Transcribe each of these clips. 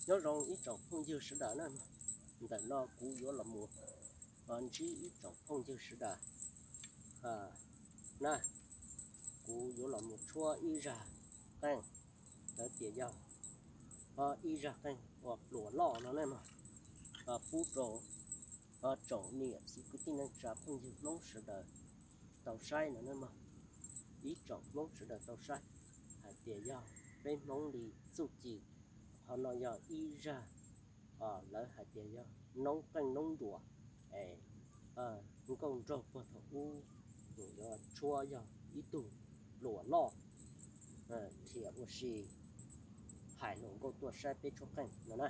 Nyob zoo ib tsoom phooj ywg sawv daws na, ntawm no kuv yuav los mus ntsib ib tsoom phooj ywg sawv daws na, kuv yuav los mus tshuab ib zaj qeej, lawv tias yog ib zaj qeej uas pluas loj no ne mog, pub rau tsoom niam txiv kwv tij neej tsa phooj ywg Hmoob sawv daws tau saib no ne mog, ib tsoom Hmoob sawv daws tau saib hais tias yog peb Hmoob li txuj ci, qhov no yog ib zaj lawv hais tias yog noob qeej noob nruas es nkauj nraug puag thaum ub yuav tshuab yog ib tug pluas loj, dhia ua si hais hluas nkauj tuaj saib peb tshuab qeej no na.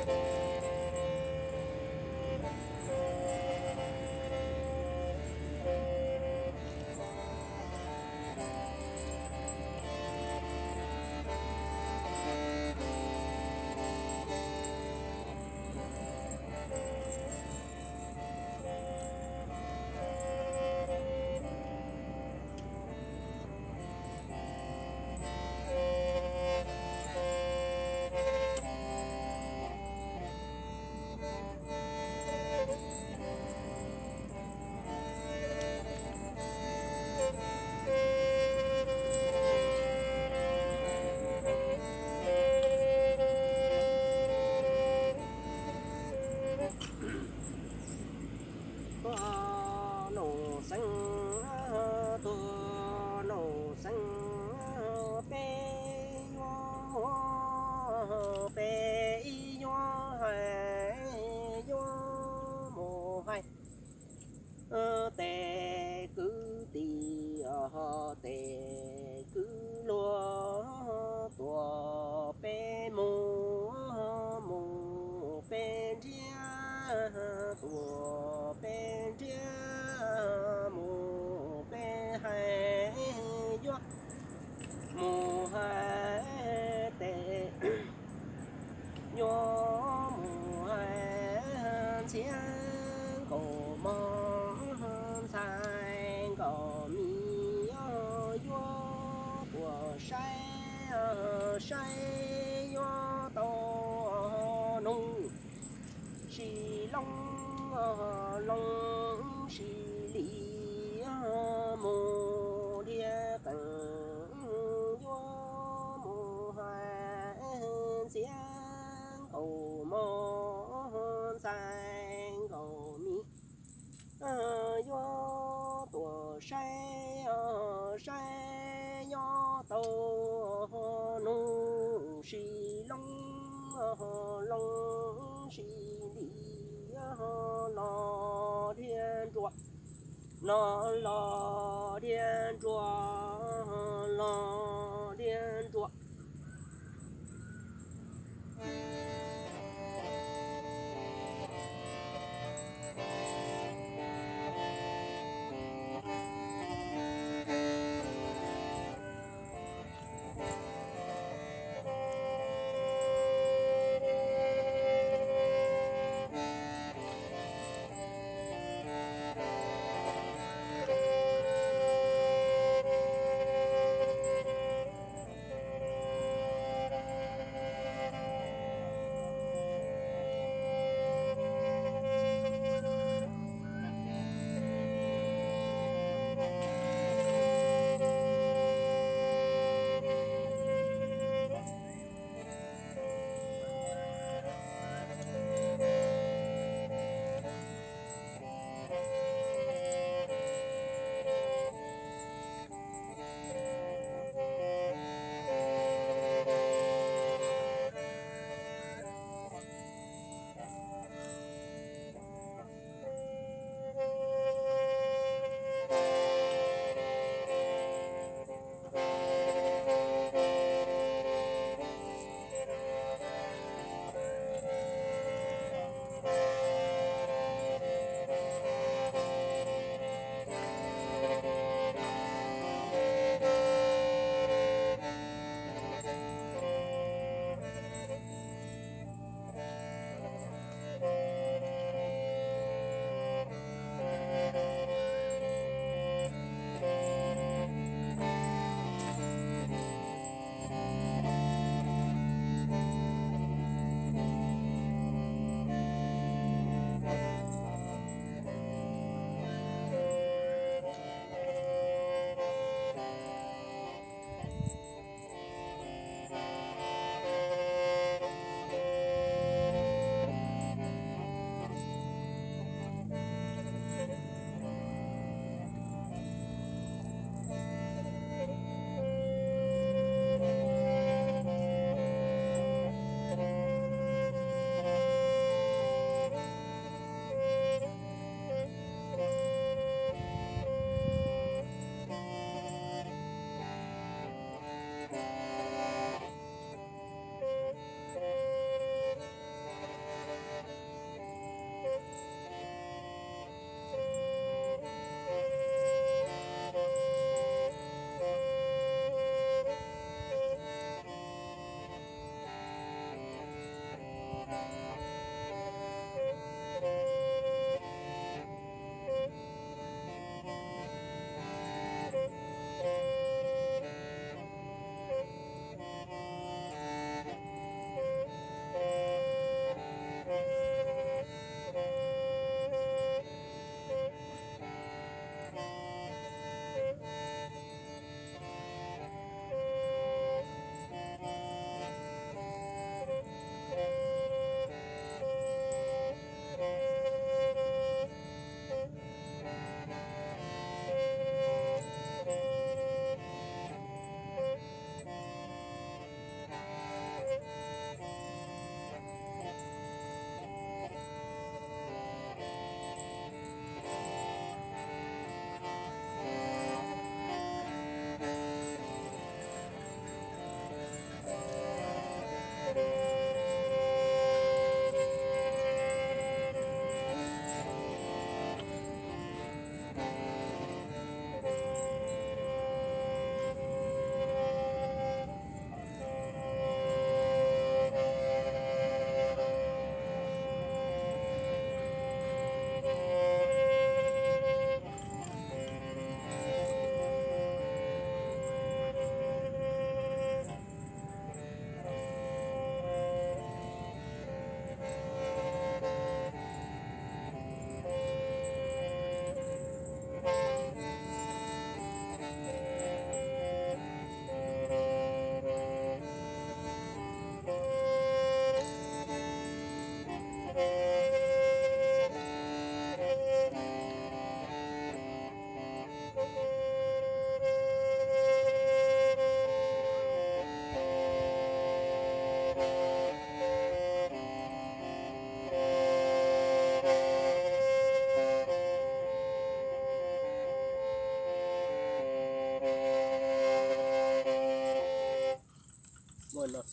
Tuaj Nuj Xeev, tuaj Nuj Xeev, peb yuav, peb yuav hais, yuav mus hais tes kwv tij, tes kwv luag, tuaj peb mus, mus peb nrhiav, tuaj peb nrhiav, mus peb hais, yuav mus hais tes, yuav mus hais ntxhiab nkaus mog, ntxhais nkaus mis, yuav tuaj saib, saib yuav tau nug si loo, loo si li, mus dhia qees, yuav mus hais ntxhiab nkaus mog, ntxhais nkaus mis, yuav tuaj saib, saib yuav tau nug si loo, loo si li, los dhia nruas, no los dhia nruas, los dhia nruas.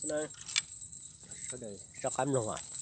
Soj qab mloog.